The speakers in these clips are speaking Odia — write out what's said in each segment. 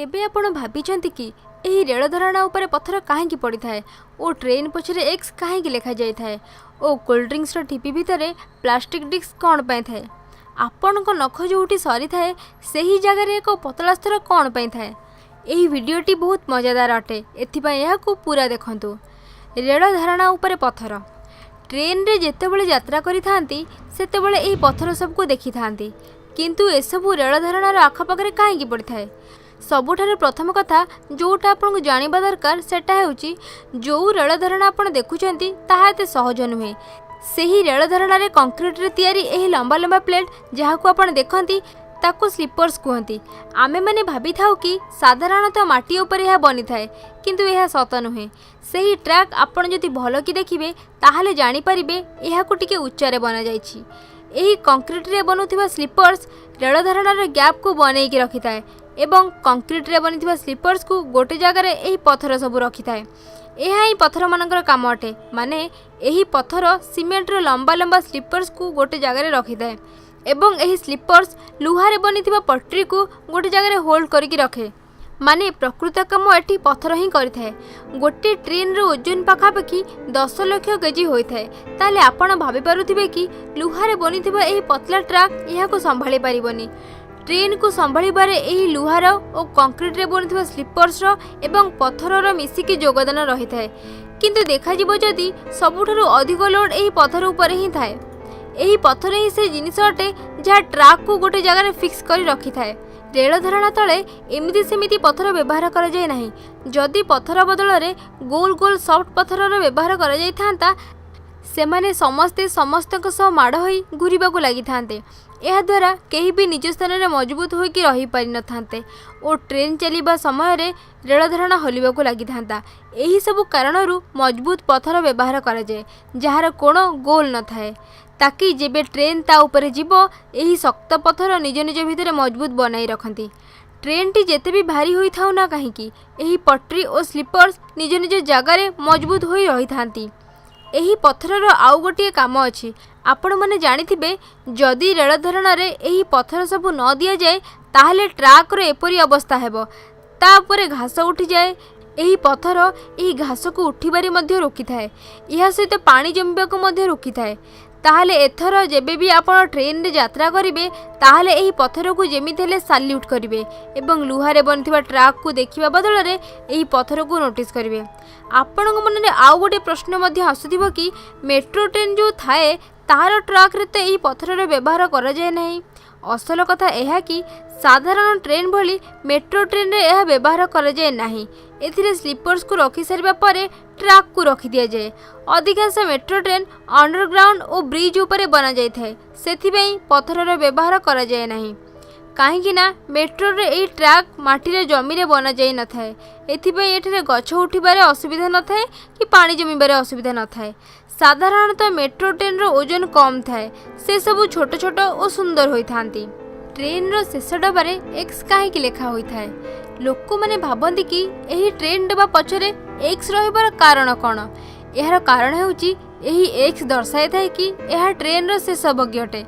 କେବେ ଆପଣ ଭାବିଛନ୍ତି କି, ଏହି ରେଳଧାରଣା ଉପରେ ପଥର କାହିଁକି ପଡ଼ିଥାଏ ଓ ଟ୍ରେନ୍ ପଛରେ ଏକ୍ସ କାହିଁକି ଲେଖାଯାଇଥାଏ ଓ କୋଲ୍ଡ ଡ୍ରିଙ୍କସର ଠିପି ଭିତରେ ପ୍ଲାଷ୍ଟିକ୍ ଡିସ୍କ କ'ଣ ପାଇଁ ଥାଏ? ଆପଣଙ୍କ ନଖ ଯେଉଁଠି ସରିଥାଏ, ସେହି ଜାଗାରେ ଏକ ପତଳା ସ୍ତର କ'ଣ ପାଇଁ ଥାଏ? ଏହି ଭିଡ଼ିଓଟି ବହୁତ ମଜାଦାର ଅଟେ, ଏଥିପାଇଁ ଏହାକୁ ପୁରା ଦେଖନ୍ତୁ। ରେଳ ଧାରଣା ଉପରେ ପଥର। ଟ୍ରେନରେ ଯେତେବେଳେ ଯାତ୍ରା କରିଥାନ୍ତି, ସେତେବେଳେ ଏହି ପଥର ସବୁକୁ ଦେଖିଥାନ୍ତି। କିନ୍ତୁ ଏସବୁ ରେଳ ଧାରଣାର ଆଖପାଖରେ କାହିଁକି ପଡ଼ିଥାଏ? ସବୁଠାରୁ ପ୍ରଥମ କଥା ଯେଉଁଟା ଆପଣଙ୍କୁ ଜାଣିବା ଦରକାର, ସେଟା ହେଉଛି ଯେଉଁ ରେଳ ଧାରଣା ଆପଣ ଦେଖୁଛନ୍ତି, ତାହା ଏତେ ସହଜ ନୁହେଁ। ସେହି ରେଳ ଧାରଣାରେ କଂକ୍ରିଟରେ ତିଆରି ଏହି ଲମ୍ବା ଲମ୍ବା ପ୍ଲେଟ୍ ଯାହାକୁ ଆପଣ ଦେଖନ୍ତି, ତାକୁ ସ୍ଲିପର୍ସ କୁହନ୍ତି। ଆମେମାନେ ଭାବିଥାଉ କି ସାଧାରଣତଃ ମାଟି ଉପରେ ଏହା ବନିଥାଏ, କିନ୍ତୁ ଏହା ସତ ନୁହେଁ। ସେହି ଟ୍ରାକ୍ ଆପଣ ଯଦି ଭଲକି ଦେଖିବେ, ତାହେଲେ ଜାଣିପାରିବେ ଏହାକୁ ଟିକେ ଉଚ୍ଚାରେ ବନାଯାଇଛି। ଏହି କଂକ୍ରିଟରେ ବନୁଥିବା ସ୍ଲିପର୍ସ ରେଳଧାରଣାର ଗ୍ୟାପ୍କୁ ବନେଇକି ରଖିଥାଏ ଏବଂ କଂକ୍ରିଟରେ ବନିଥିବା ସ୍ଲିପର୍ସକୁ ଗୋଟେ ଜାଗାରେ ଏହି ପଥର ସବୁ ରଖିଥାଏ। ଏହା ହିଁ ପଥରମାନଙ୍କର କାମ ଅଟେ। ମାନେ ଏହି ପଥର ସିମେଣ୍ଟର ଲମ୍ବା ଲମ୍ବା ସ୍ଲିପର୍ସକୁ ଗୋଟେ ଜାଗାରେ ରଖିଥାଏ ଏବଂ ଏହି ସ୍ଲିପର୍ସ ଲୁହାରେ ବନିଥିବା ପଟ୍ରିକୁ ଗୋଟେ ଜାଗାରେ ହୋଲ୍ଡ କରିକି ରଖେ। ମାନେ ପ୍ରକୃତ କାମ ଏଠି ପଥର ହିଁ କରିଥାଏ। ଗୋଟିଏ ଟ୍ରେନ୍ର ଓଜନ ପାଖାପାଖି 10 ଲକ୍ଷ କେଜି ହୋଇଥାଏ। ତାହେଲେ ଆପଣ ଭାବିପାରୁଥିବେ କି ଲୁହାରେ ବନିଥିବା ଏହି ପତଳା ଟ୍ରାକ୍ ଏହାକୁ ସମ୍ଭାଳି ପାରିବନି। ଟ୍ରେନ୍କୁ ସମ୍ଭାଳିବାରେ ଏହି ଲୁହାର ଓ କଂକ୍ରିଟରେ ବନିଥିବା ସ୍ଲିପର୍ସର ଏବଂ ପଥରର ମିଶିକି ଯୋଗଦାନ ରହିଥାଏ। କିନ୍ତୁ ଦେଖାଯିବ ଯଦି, ସବୁଠାରୁ ଅଧିକ ଲୋଡ୍ ଏହି ପଥର ଉପରେ ହିଁ ଥାଏ। ଏହି ପଥର ହିଁ ସେ ଜିନିଷ ଅଟେ, ଯାହା ଟ୍ରାକ୍କୁ ଗୋଟେ ଜାଗାରେ ଫିକ୍ସ କରି ରଖିଥାଏ। ରେଳ ଧାରଣା ତଳେ ଏମିତି ସେମିତି ପଥର ବ୍ୟବହାର କରାଯାଏ ନାହିଁ। ଯଦି ପଥର ବଦଳରେ ଗୋଲ ଗୋଲ ସଫ୍ଟ ପଥରର ବ୍ୟବହାର କରାଯାଇଥାନ୍ତା, ସେମାନେ ସମସ୍ତେ ସମସ୍ତଙ୍କ ସହ ମାଡ଼ ହୋଇ ଘୁରିବାକୁ ଲାଗିଥାନ୍ତେ। ଏହାଦ୍ୱାରା କେହି ବି ନିଜ ସ୍ଥାନରେ ମଜବୁତ ହୋଇକି ରହିପାରିନଥାନ୍ତେ ଓ ଟ୍ରେନ୍ ଚାଲିବା ସମୟରେ ରେଳଧାରଣା ହଲିବାକୁ ଲାଗିଥାନ୍ତା। ଏହିସବୁ କାରଣରୁ ମଜବୁତ ପଥର ବ୍ୟବହାର କରାଯାଏ, ଯାହାର କୋଣ ଗୋଲ ନଥାଏ, ତାକି ଯେବେ ଟ୍ରେନ୍ ତା ଉପରେ ଯିବ, ଏହି ଶକ୍ତ ପଥର ନିଜ ନିଜ ଭିତରେ ମଜବୁତ ବନାଇ ରଖନ୍ତି। ଟ୍ରେନ୍ଟି ଯେତେ ବି ଭାରି ହୋଇଥାଉ ନା କାହିଁକି, ଏହି ପଟ୍ରି ଓ ସ୍ଲିପର୍ସ ନିଜ ନିଜ ଜାଗାରେ ମଜବୁତ ହୋଇ ରହିଥାନ୍ତି। ଏହି ପଥରର ଆଉ ଗୋଟିଏ କାମ ଅଛି। ଆପଣମାନେ ଜାଣିଥିବେ, ଯଦି ରେଳଧାରଣାରେ ଏହି ପଥର ସବୁ ନ ଦିଆଯାଏ, ତାହେଲେ ଟ୍ରାକ୍ର ଏପରି ଅବସ୍ଥା ହେବ, ତା ଉପରେ ଘାସ ଉଠିଯାଏ। ଏହି ପଥର ଏହି ଘାସକୁ ଉଠିବାରେ ମଧ୍ୟ ରୋକିଥାଏ। ଏହା ସହିତ ପାଣି ଜମିବାକୁ ମଧ୍ୟ ରୋକିଥାଏ। ତାହେଲେ ଏଥର ଯେବେ ବି ଆପଣ ଟ୍ରେନରେ ଯାତ୍ରା କରିବେ, ତାହେଲେ ଏହି ପଥରକୁ ଯେମିତି ହେଲେ ସାଲ୍ୟୁଟ୍ କରିବେ ଏବଂ ଲୁହାରେ ବନିଥିବା ଟ୍ରାକ୍କୁ ଦେଖିବା ବଦଳରେ ଏହି ପଥରକୁ ନୋଟିସ୍ କରିବେ। ଆପଣଙ୍କ ମନରେ ଆଉ ଗୋଟିଏ ପ୍ରଶ୍ନ ମଧ୍ୟ ଆସୁଥିବ କି ମେଟ୍ରୋ ଟ୍ରେନ୍ ଯେଉଁ ଥାଏ, ତାହାର ଟ୍ରାକ୍ରେ ତ ଏହି ପଥରର ବ୍ୟବହାର କରାଯାଏ ନାହିଁ। ଅସଲ କଥା ଏହା କି ସାଧାରଣ ଟ୍ରେନ୍ ଭଳି ମେଟ୍ରୋ ଟ୍ରେନ୍ରେ ଏହା ବ୍ୟବହାର କରାଯାଏ ନାହିଁ। ଏଥିରେ ସ୍ଲିପର୍ସକୁ ରଖିସାରିବା ପରେ ଟ୍ରାକ୍କୁ ରଖିଦିଆଯାଏ। ଅଧିକାଂଶ ମେଟ୍ରୋ ଟ୍ରେନ୍ ଅଣ୍ଡରଗ୍ରାଉଣ୍ଡ ଓ ବ୍ରିଜ୍ ଉପରେ ବନାଯାଇଥାଏ। ସେଥିପାଇଁ ପଥରର ବ୍ୟବହାର କରାଯାଏ ନାହିଁ, କାହିଁକି ନା ମେଟ୍ରୋରେ ଏହି ଟ୍ରାକ୍ ମାଟିରେ ଜମିରେ ବନାଯାଇ ନଥାଏ। ଏଥିପାଇଁ ଏଠାରେ ଗଛ ଉଠିବାରେ ଅସୁବିଧା ନଥାଏ କି ପାଣି ଜମିବାରେ ଅସୁବିଧା ନଥାଏ। ସାଧାରଣତଃ ମେଟ୍ରୋ ଟ୍ରେନ୍ର ଓଜନ କମ୍ ଥାଏ। ସେସବୁ ଛୋଟ ଛୋଟ ଓ ସୁନ୍ଦର ହୋଇଥାନ୍ତି। ଟ୍ରେନ୍ର ଶେଷ ଡବାରେ ଏକ୍ସ କାହିଁକି ଲେଖା ହୋଇଥାଏ? ଲୋକମାନେ ଭାବନ୍ତି କି ଏହି ଟ୍ରେନ୍ ଡବା ପଛରେ ଏକ୍ସ ରହିବାର କାରଣ କ'ଣ? ଏହାର କାରଣ ହେଉଛି, ଏହି ଏକ୍ସ ଦର୍ଶାଇଥାଏ କି ଏହା ଟ୍ରେନ୍ର ଶେଷ ବଗି ଅଟେ।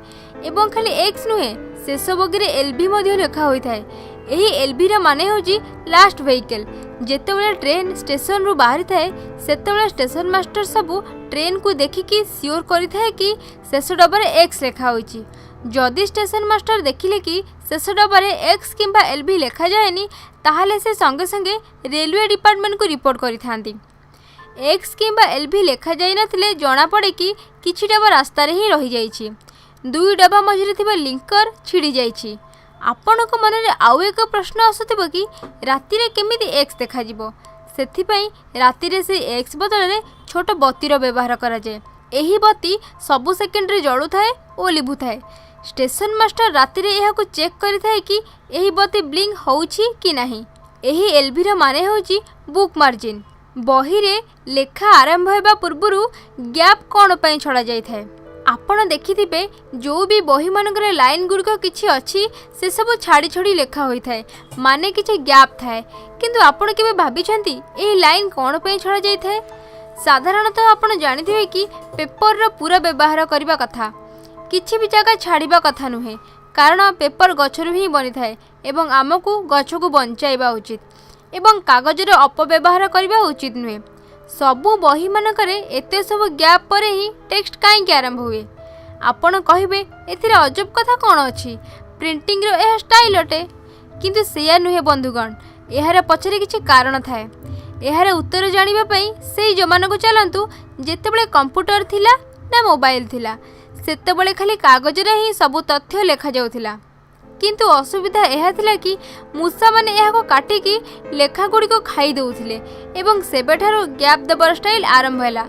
ଏବଂ ଖାଲି ଏକ୍ସ ନୁହେଁ, ଶେଷ ବଗିରେ ଏଲ୍ ଭି ମଧ୍ୟ ଲେଖା ହୋଇଥାଏ। ଏହି ଏଲ୍ ଭିର ମାନେ ହେଉଛି ଲାଷ୍ଟ ଭେହିକେଲ୍। ଯେତେବେଳେ ଟ୍ରେନ୍ ଷ୍ଟେସନରୁ ବାହାରିଥାଏ, ସେତେବେଳେ ଷ୍ଟେସନ ମାଷ୍ଟର ସବୁ ଟ୍ରେନ୍କୁ ଦେଖିକି ସିଓର କରିଥାଏ କି ଶେଷ ଡବାରେ ଏକ୍ସ ଲେଖା ହୋଇଛି। ଯଦି ଷ୍ଟେସନ ମାଷ୍ଟର ଦେଖିଲେ କି ଶେଷ ଡବାରେ ଏକ୍ସ କିମ୍ବା ଏଲ୍ ଭି ଲେଖାଯାଏନି, ତାହେଲେ ସେ ସଙ୍ଗେ ସଙ୍ଗେ ରେଲୱେ ଡିପାର୍ଟମେଣ୍ଟକୁ ରିପୋର୍ଟ କରିଥାନ୍ତି। ଏକ୍ସ କିମ୍ବା ଏଲ୍ ଭି ଲେଖାଯାଇନଥିଲେ ଜଣାପଡ଼େ କି କିଛି ଡବା ରାସ୍ତାରେ ହିଁ ରହିଯାଇଛି, ଦୁଇ ଡବା ମଝିରେ ଥିବା ଲିଙ୍କର ଛିଡ଼ି ଯାଇଛି। ଆପଣଙ୍କ ମନରେ ଆଉ ଏକ ପ୍ରଶ୍ନ ଆସୁଥିବ କି ରାତିରେ କେମିତି ଏକ୍ସ ଦେଖାଯିବ? ସେଥିପାଇଁ ରାତିରେ ସେହି ଏକ୍ସ ବଦଳରେ ଛୋଟ ବତିର ବ୍ୟବହାର କରାଯାଏ। ଏହି ବତି ସବୁ ସେକେଣ୍ଡରେ ଜଳୁଥାଏ ଓ ଲିଭୁଥାଏ। ଷ୍ଟେସନ ମାଷ୍ଟର ରାତିରେ ଏହାକୁ ଚେକ୍ କରିଥାଏ କି ଏହି ବତି ବ୍ଲିଙ୍କ ହେଉଛି କି ନାହିଁ। ଏହି ଏଲ୍ଭିର ମାନେ ହେଉଛି ବୁକ୍ ମାର୍ଜିନ୍। ବହିରେ ଲେଖା ଆରମ୍ଭ ହେବା ପୂର୍ବରୁ ଗ୍ୟାପ୍ କ'ଣ ପାଇଁ ଛଡ଼ାଯାଇଥାଏ? ଆପଣ ଦେଖିଥିବେ, ଯେଉଁ ବି ବହିମାନଙ୍କରେ ଲାଇନ୍ ଗୁଡ଼ିକ କିଛି ଅଛି, ସେସବୁ ଛାଡ଼ି ଛାଡ଼ି ଲେଖା ହୋଇଥାଏ, ମାନେ କିଛି ଗ୍ୟାପ୍ ଥାଏ। କିନ୍ତୁ ଆପଣ କେବେ ଭାବିଛନ୍ତି, ଏହି ଲାଇନ୍ କ'ଣ ପାଇଁ ଛଡ଼ାଯାଇଥାଏ? ସାଧାରଣତଃ ଆପଣ ଜାଣିଥିବେ କି ପେପରର ପୁରା ବ୍ୟବହାର କରିବା କଥା, କିଛି ବି ଜାଗା ଛାଡ଼ିବା କଥା ନୁହେଁ, କାରଣ ପେପର ଗଛରୁ ହିଁ ବନିଥାଏ। ଏବଂ ଆମକୁ ଗଛକୁ ବଞ୍ଚାଇବା ଉଚିତ ଏବଂ କାଗଜର ଅପବ୍ୟବହାର କରିବା ଉଚିତ ନୁହେଁ। ସବୁ ବହିମାନଙ୍କରେ ଏତେ ସବୁ ଗ୍ୟାପ୍ ପରେ ହିଁ ଟେକ୍ସଟ କାହିଁକି ଆରମ୍ଭ ହୁଏ? ଆପଣ କହିବେ, ଏଥିରେ ଅଜବ କଥା କ'ଣ ଅଛି, ପ୍ରିଣ୍ଟିଂର ଏହା ଷ୍ଟାଇଲ୍ ଅଟେ। କିନ୍ତୁ ସେଇଆ ନୁହେଁ ବନ୍ଧୁଗଣ, ଏହାର ପଛରେ କିଛି କାରଣ ଥାଏ। ଏହାର ଉତ୍ତର ଜାଣିବା ପାଇଁ ସେଇ ଜମାନାକୁ ଚାଲନ୍ତୁ, ଯେତେବେଳେ କମ୍ପ୍ୟୁଟର ଥିଲା ନା ମୋବାଇଲ ଥିଲା। ସେତେବେଳେ ଖାଲି କାଗଜରେ ହିଁ ସବୁ ତଥ୍ୟ ଲେଖାଯାଉଥିଲା। କିନ୍ତୁ ଅସୁବିଧା ଏହା ଥିଲା କି ମୂଷାମାନେ ଏହାକୁ କାଟିକି ଲେଖାଗୁଡ଼ିକୁ ଖାଇ ଦେଉଥିଲେ ଏବଂ ସେବେଠାରୁ ଗ୍ୟାପ୍ ଦେବାର ଷ୍ଟାଇଲ୍ ଆରମ୍ଭ ହେଲା,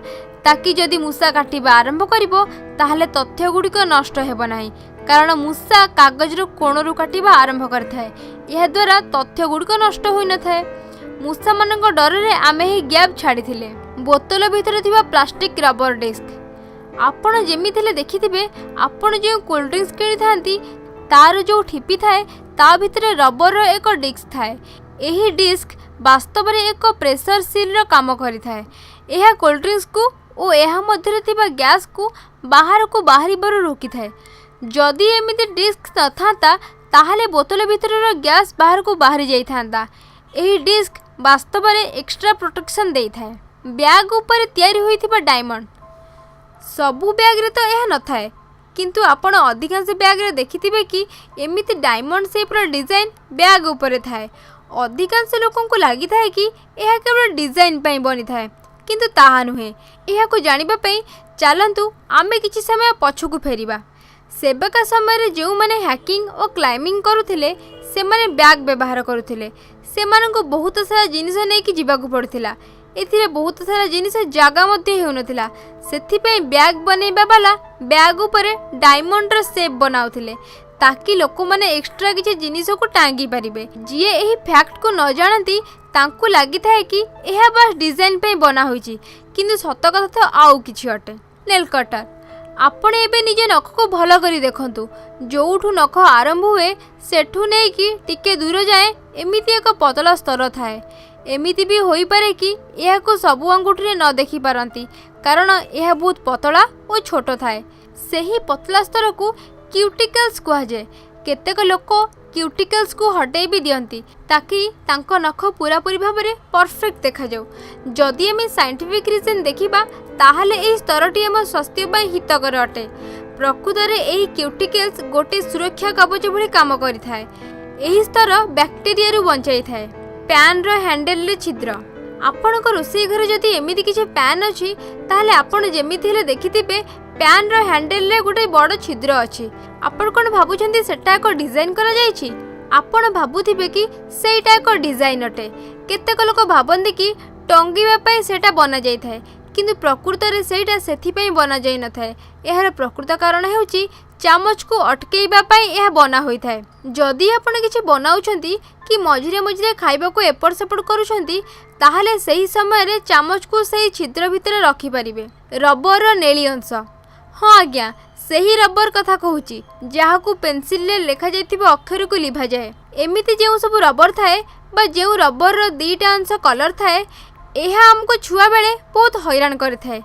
ତାକି ଯଦି ମୂଷା କାଟିବା ଆରମ୍ଭ କରିବ ତାହେଲେ ତଥ୍ୟ ଗୁଡ଼ିକ ନଷ୍ଟ ହେବ ନାହିଁ, କାରଣ ମୂଷା କାଗଜର କୋଣରୁ କାଟିବା ଆରମ୍ଭ କରିଥାଏ। ଏହାଦ୍ୱାରା ତଥ୍ୟ ଗୁଡ଼ିକ ନଷ୍ଟ ହୋଇନଥାଏ। ମୂଷାମାନଙ୍କ ଡରରେ ଆମେ ଏହି ଗ୍ୟାପ୍ ଛାଡ଼ିଥିଲେ। ବୋତଲ ଭିତରେ ଥିବା ପ୍ଲାଷ୍ଟିକ୍ ରବର ଡିସ୍କ। ଆପଣ ଯେମିତି ହେଲେ ଦେଖିଥିବେ, ଆପଣ ଯେଉଁ କୋଲ୍ଡ ଡ୍ରିଙ୍କସ୍ କିଣିଥାନ୍ତି ତାର ଯେଉଁ ଠିପି ଥାଏ ତା ଭିତରେ ରବରର ଏକ ଡିସ୍କ ଥାଏ। ଏହି ଡିସ୍କ ବାସ୍ତବରେ ଏକ ପ୍ରେସର ସିଲ୍ର କାମ କରିଥାଏ। ଏହା କୋଲ୍ଡ ଡ୍ରିଙ୍କସକୁ ଓ ଏହା ମଧ୍ୟରେ ଥିବା ଗ୍ୟାସକୁ ବାହାରକୁ ବାହାରିବାରୁ ରୋକିଥାଏ। ଯଦି ଏମିତି ଡିସ୍କ ନଥାନ୍ତା, ତାହେଲେ ବୋତଲ ଭିତରର ଗ୍ୟାସ୍ ବାହାରକୁ ବାହାରି ଯାଇଥାନ୍ତା। ଏହି ଡିସ୍କ ବାସ୍ତବରେ ଏକ୍ସଟ୍ରା ପ୍ରୋଟେକ୍ସନ୍ ଦେଇଥାଏ। ବ୍ୟାଗ୍ ଉପରେ ତିଆରି ହୋଇଥିବା ଡାଇମଣ୍ଡ। ସବୁ ବ୍ୟାଗ୍ରେ ତ ଏହା ନଥାଏ, କିନ୍ତୁ ଆପଣ ଅଧିକାଂଶ ବ୍ୟାଗ୍ରେ ଦେଖିଥିବେ କି ଏମିତି ଡାଇମଣ୍ଡ ସେପ୍ର ଡିଜାଇନ୍ ବ୍ୟାଗ୍ ଉପରେ ଥାଏ। ଅଧିକାଂଶ ଲୋକଙ୍କୁ ଲାଗିଥାଏ କି ଏହା କେବଳ ଡିଜାଇନ୍ ପାଇଁ ବନିଥାଏ, କିନ୍ତୁ ତାହା ନୁହେଁ। ଏହାକୁ ଜାଣିବା ପାଇଁ ଚାଲନ୍ତୁ ଆମେ କିଛି ସମୟ ପଛକୁ ଫେରିବା। ସେବେକା ସମୟରେ ଯେଉଁମାନେ ହାଇକିଂ ଓ କ୍ଲାଇମ୍ବିଂ କରୁଥିଲେ, ସେମାନେ ବ୍ୟାଗ୍ ବ୍ୟବହାର କରୁଥିଲେ। ସେମାନଙ୍କୁ ବହୁତ ସାରା ଜିନିଷ ନେଇକି ଯିବାକୁ ପଡ଼ୁଥିଲା। ଏଥିରେ ବହୁତ ସାରା ଜିନିଷ ଜାଗା ମଧ୍ୟ ହେଉନଥିଲା। ସେଥିପାଇଁ ବ୍ୟାଗ୍ ବନେଇବା ବାଲା ବ୍ୟାଗ୍ ଉପରେ ଡାଇମଣ୍ଡର ସେପ୍ ବନାଉଥିଲେ, ତାକି ଲୋକମାନେ ଏକ୍ସଟ୍ରା କିଛି ଜିନିଷକୁ ଟାଙ୍ଗି ପାରିବେ। ଯିଏ ଏହି ଫ୍ୟାକ୍ଟକୁ ନ ଜାଣନ୍ତି, ତାଙ୍କୁ ଲାଗିଥାଏ କି ଏହା ବାସ୍ ଡିଜାଇନ୍ ପାଇଁ ବନା ହୋଇଛି, କିନ୍ତୁ ସତ କଥା ତ ଆଉ କିଛି ଅଟେ। ନେଲ୍ କଟର। ଆପଣ ଏବେ ନିଜ ନଖକୁ ଭଲ କରି ଦେଖନ୍ତୁ। ଯେଉଁଠୁ ନଖ ଆରମ୍ଭ ହୁଏ, ସେଠୁ ନେଇକି ଟିକେ ଦୂର ଯାଏଁ ଏମିତି ଏକ ପତଳା ସ୍ତର ଥାଏ। ଏମିତି ବି ହୋଇପାରେ କି ଏହାକୁ ସବୁ ଆଙ୍ଗୁଠିରେ ନ ଦେଖିପାରନ୍ତି, କାରଣ ଏହା ବହୁତ ପତଳା ଓ ଛୋଟ ଥାଏ। ସେହି ପତଳା ସ୍ତରକୁ କ୍ୟୁଟିକଲ୍ସ କୁହାଯାଏ। କେତେକ ଲୋକ କ୍ୟୁଟିକଲ୍ସକୁ ହଟେଇ ବି ଦିଅନ୍ତି, ତାକି ତାଙ୍କ ନଖ ପୁରାପୁରି ଭାବରେ ପରଫେକ୍ଟ ଦେଖାଯାଉ। ଯଦି ଆମେ ସାଇଣ୍ଟିଫିକ୍ ରିଜନ୍ ଦେଖିବା, ତାହେଲେ ଏହି ସ୍ତରଟି ଆମ ସ୍ୱାସ୍ଥ୍ୟ ପାଇଁ ହିତକର ଅଟେ। ପ୍ରକୃତରେ ଏହି କ୍ୟୁଟିକଲ୍ସ ଗୋଟିଏ ସୁରକ୍ଷା କବଚ ଭଳି କାମ କରିଥାଏ। ଏହି ସ୍ତର ବ୍ୟାକ୍ଟେରିଆରୁ ବଞ୍ଚାଇଥାଏ। ପ୍ୟାନ୍ର ହ୍ୟାଣ୍ଡେଲରେ ଛିଦ୍ର। ଆପଣଙ୍କ ରୋଷେଇ ଘରେ ଯଦି ଏମିତି କିଛି ପ୍ୟାନ୍ ଅଛି, ତାହେଲେ ଆପଣ ଯେମିତି ହେଲେ ଦେଖିଥିବେ ପ୍ୟାନ୍ର ହ୍ୟାଣ୍ଡେଲରେ ଗୋଟେ ବଡ଼ ଛିଦ୍ର ଅଛି। ଆପଣ କ'ଣ ଭାବୁଛନ୍ତି ସେଟା ଏକ ଡିଜାଇନ୍ କରାଯାଇଛି? ଆପଣ ଭାବୁଥିବେ କି ସେଇଟା ଏକ ଡିଜାଇନ୍ ଅଟେ। କେତେକ ଲୋକ ଭାବନ୍ତି କି ଟଙ୍ଗିବା ପାଇଁ ସେଇଟା ବନାଯାଇଥାଏ, କିନ୍ତୁ ପ୍ରକୃତରେ ସେଇଟା ସେଥିପାଇଁ ବନାଯାଇନଥାଏ। ଏହାର ପ୍ରକୃତ କାରଣ ହେଉଛି ଚାମଚକୁ ଅଟକେଇବା ପାଇଁ ଏହା ବନା ହୋଇଥାଏ। ଯଦି ଆପଣ କିଛି ବନାଉଛନ୍ତି କି ମଝିରେ ମଝିରେ ଖାଇବାକୁ ଏପଟ ସେପଟ କରୁଛନ୍ତି, ତାହେଲେ ସେହି ସମୟରେ ଚାମଚକୁ ସେହି ଛିଦ୍ର ଭିତରେ ରଖିପାରିବେ। ରବରର ନେଳି ଅଂଶ। ହଁ ଆଜ୍ଞା, ସେହି ରବର କଥା କହୁଛି, ଯାହାକୁ ପେନ୍ସିଲରେ ଲେଖାଯାଇଥିବା ଅକ୍ଷରକୁ ଲିଭାଯାଏ। ଏମିତି ଯେଉଁ ସବୁ ରବର ଥାଏ ବା ଯେଉଁ ରବରର ଦୁଇଟା ଅଂଶ କଲର୍ ଥାଏ, ଏହା ଆମକୁ ଛୁଆବେଳେ ବହୁତ ହଇରାଣ କରିଥାଏ।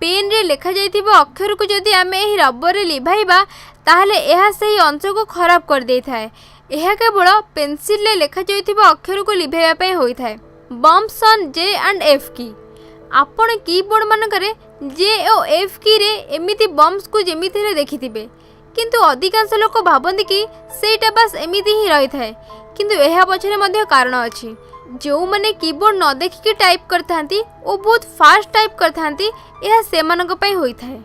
ପେନ୍ରେ ଲେଖାଯାଇଥିବା ଅକ୍ଷରକୁ ଯଦି ଆମେ ଏହି ରବରରେ ଲିଭାଇବା, ତାହେଲେ ଏହା ସେହି ଅଂଶକୁ ଖରାପ କରିଦେଇଥାଏ। ଏହା କେବଳ ପେନ୍ସିଲରେ ଲେଖାଯାଇଥିବା ଅକ୍ଷରକୁ ଲିଭାଇବା ପାଇଁ ହୋଇଥାଏ। Bumps on J and F key। ଆପଣ କିବୋର୍ଡ଼ ମାନଙ୍କରେ ଜେ ଓ ଏଫ୍ କିରେ ଏମିତି ବମ୍ପସକୁ ଯେମିତି ହେଲେ ଦେଖିଥିବେ, କିନ୍ତୁ ଅଧିକାଂଶ ଲୋକ ଭାବନ୍ତି କି ସେଇଟା ବାସ୍ ଏମିତି ହିଁ ରହିଥାଏ। କିନ୍ତୁ ଏହା ପଛରେ ମଧ୍ୟ କାରଣ ଅଛି। ଯେଉଁମାନେ କିବୋର୍ଡ଼ ନ ଦେଖିକି ଟାଇପ୍ କରିଥାନ୍ତି ଓ ବହୁତ ଫାଷ୍ଟ ଟାଇପ୍ କରିଥାନ୍ତି, ଏହା ସେମାନଙ୍କ ପାଇଁ ହୋଇଥାଏ।